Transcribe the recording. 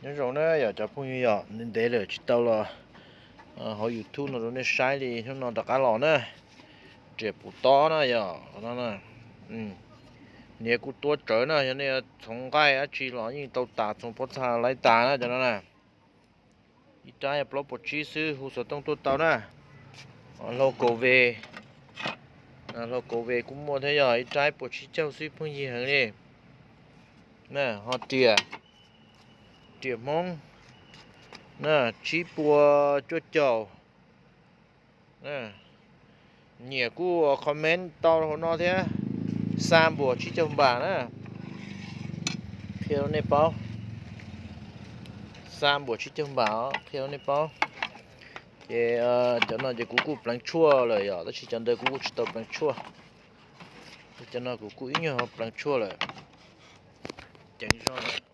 Nyob zoo na yog cov phooj ywg, yog ntev ntev lawm tsis tau los hauv YouTube no rau nej saib li, hnub no rov qab los na. Riam pum tob na yog no. Niam kuj tuab tsawv na, yog nej txhoov nqaij dab tsi los yeej tau tas, txhoov pob txha laib tas na cov no na. Ib rab plaub puas tsib xwb, hu xov tooj tuaj tau na. Hlau kaum ve, hlau kaum ve kuj muaj thiab, yog ib rab puas tsib caug xwb, pheej yig heev li. Ho riam, riam Hmoob na, tsib puas cuaj caum. Nyiam kuj comment tau hauv no thiab, xa npuas tsib caug npam na. Qhia rau nej paub, xa npuas tsib caug npam os, qhia rau nej paub. Ces cov no ces kuv kuj pleev tshuaj lawm yom, tab sis cov ntawd kuv kuj tsis tau pleev tshuaj. Cov no kuv kuj ib nyuag pleev tshuaj lawm. Ceev zog lawm.